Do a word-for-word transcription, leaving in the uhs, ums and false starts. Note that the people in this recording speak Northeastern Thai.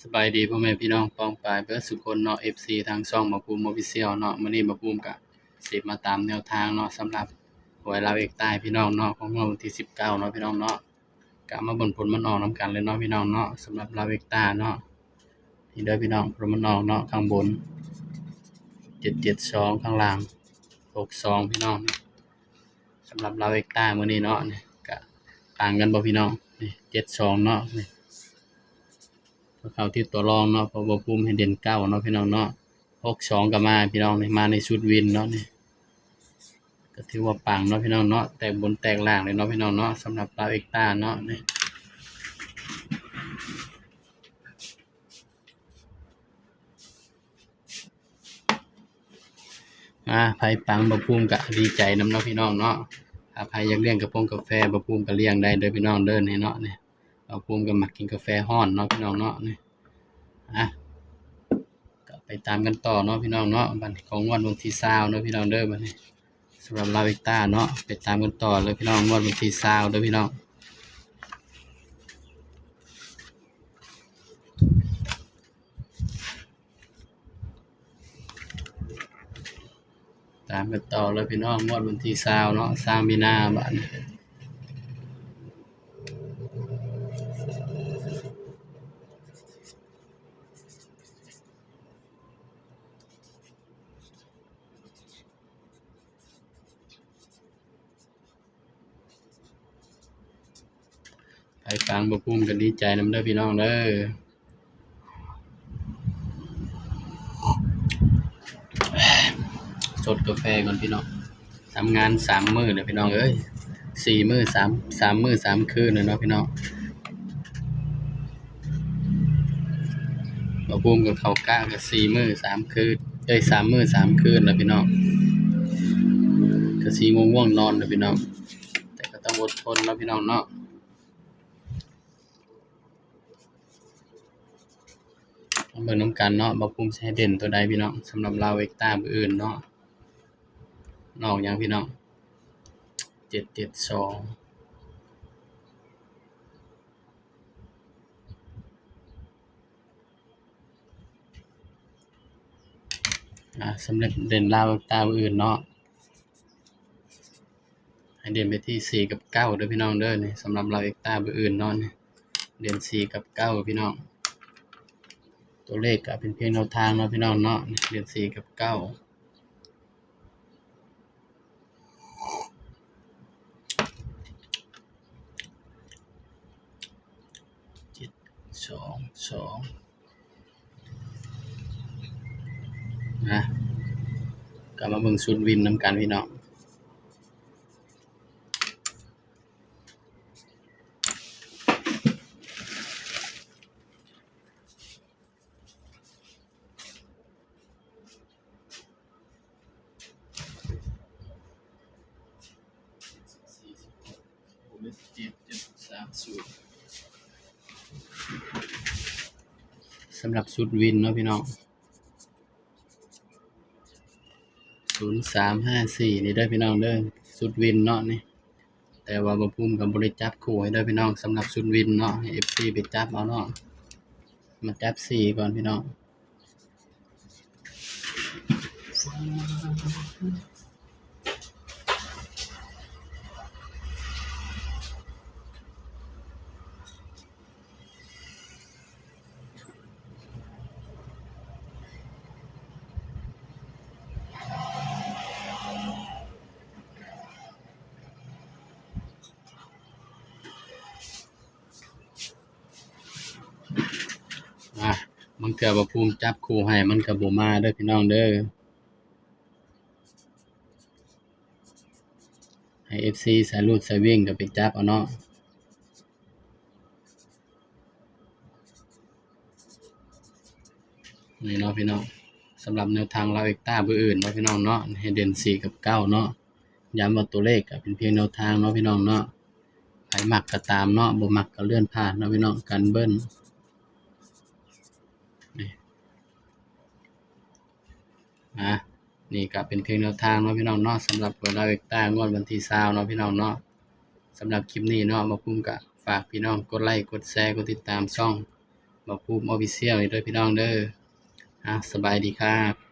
สบายดีพ่อแม่พี่น้องป้องปายเบิดสุคนเนาะ เอฟซี ทางช่องบ่าวภูมิ Official เนาะ มื้อนี้บ่าวภูมิก็สิมาตามแนวทางเนาะ สำหรับหวยลาวเอกใต้พี่น้องเนาะ ของงวดวันที่สิบเก้าเนาะพี่น้องเนาะ ก็มาเบิ่งผลมันออกนำกันเลยเนาะพี่น้องเนาะ สำหรับลาวเอกใต้เนาะ นี่เด้อพี่น้อง ผลมันออกเนาะ ข้างบน เจ็ดเจ็ดสอง ข้างล่าง หกสอง พี่น้อง สำหรับลาวเอกใต้มื้อนี้เนาะ นี่ก็ต่างกันบ่พี่น้อง นี่ เจ็ดสอง เนาะ นี่ เข้าที่ตัวรองเนาะ เพราะว่าบ่าวภูมิให้เด่นเก้าเนาะพี่น้องเนาะ หกสอง ก็มาพี่น้อง นี่ มาในชุดวินเนาะ นี่ ก็ถือว่าปังเนาะพี่น้องเนาะ แตกบนแตกล่างเลยเนาะพี่น้องเนาะ สำหรับลาวเอกใต้เนาะ นี่ อ่า ไผปังบ่าวภูมิก็ดีใจนำเนาะพี่น้องเนาะ ถ้าไผอยากเลี้ยงกาแฟ บ่าวภูมิก็เลี้ยงได้เด้อพี่น้องเด้อ นี่เนาะ นี่ บ่าวภูมิก็มักกินกาแฟร้อนเนาะพี่น้องเนาะ นี่ อ่ะ ก็ไปตามกันต่อเนาะพี่น้องเนาะ บัดนี้ของงวดวันที่ซาวเนาะพี่น้องเด้อ บัดนี้ สำหรับลาวเอกใต้เนาะ ไปตามกันต่อเลยพี่น้อง งวดวันที่ซาวเด้อพี่น้อง ตามกันต่อเลยพี่น้อง งวดวันที่ซาวเนาะ ซาวมีนา บัดนี้ ไผปังบ่าวภูมิก็ดีใจนำเด้อพี่น้องเด้อ สดกาแฟก่อนพี่น้อง ทำงานสามมื้อเลยพี่น้องเอ้ย สี่มื้อสาม สามมื้อสามคืนเลยเนาะพี่น้อง บ่าวภูมิก็เข้ากะก็สี่มื้อสามคืน เอ้ย สามมื้อสามคืนแล้วพี่น้อง ก็สิง่วงๆนอนแล้วพี่น้อง แต่ก็ต้องอดทนเนาะพี่น้องเนาะ มาเบิ่งนำกันเนาะ บ่าวภูมิสิให้เด่นตัวใดพี่น้อง สำหรับลาวเอกใต้มื้ออื่นเนาะ ออกหยังพี่น้อง เจ็ดเจ็ดสอง อ่า สำหรับเด่นลาวเอกใต้มื้ออื่นเนาะ ให้เด่นไปที่สี่กับเก้าเด้อพี่น้องเด้อ นี่ สำหรับลาวเอกใต้มื้ออื่นเนาะ นี่ เด่นสี่กับเก้าพี่น้อง ตัวเลขก็เป็นเพียงแนวทางเนาะพี่น้องเนาะ เด่นสี่กับเก้า เจ็ดสองสอง นะ ก็มาเบิ่งชุดวินนำกันพี่น้อง สำหรับชุดวินเนาะพี่น้อง ศูนย์สามห้าสี่ นี่เด้อพี่น้องเด้อ ชุดวินเนาะนี่ แต่ว่าบ่าวภูมิก็บ่ได้จับคู่ให้เด้อพี่น้อง สำหรับชุดวินเนาะ ให้ เอฟซี ไปจับเอาเนาะ มาจับสี่ก่อนพี่น้อง อ่ะ บางเทื่อบ่าวภูมิจับคู่ให้มันก็บ่มาเด้อพี่น้องเด้อ ให้ เอฟซี สายรูดสายวิ่งก็ไปจับเอาเนาะ นี่เนาะพี่น้อง สำหรับแนวทางลาวเอกใต้มื้ออื่นเนาะพี่น้องเนาะ ให้เด่นสี่กับเก้าเนาะ ย้ำว่าตัวเลขก็เป็นเพียงแนวทางเนาะพี่น้องเนาะ ไผมักก็ตามเนาะ บ่มักก็เลื่อนผ่านเนาะพี่น้อง กันเบิ้ล นี่ อ่ะ นี่ก็เป็นเพียงแนวทางเนาะพี่น้องเนาะ สำหรับหวยลาวเอกใต้งวดวันที่ซาวเนาะพี่น้องเนาะ สำหรับคลิปนี้เนาะ บ่าวภูมิก็ฝากพี่น้องกดไลค์ กดแชร์ กดติดตามช่อง บ่าวภูมิ Official อีกเด้อพี่น้องเด้อ อ่ะ สบายดีครับ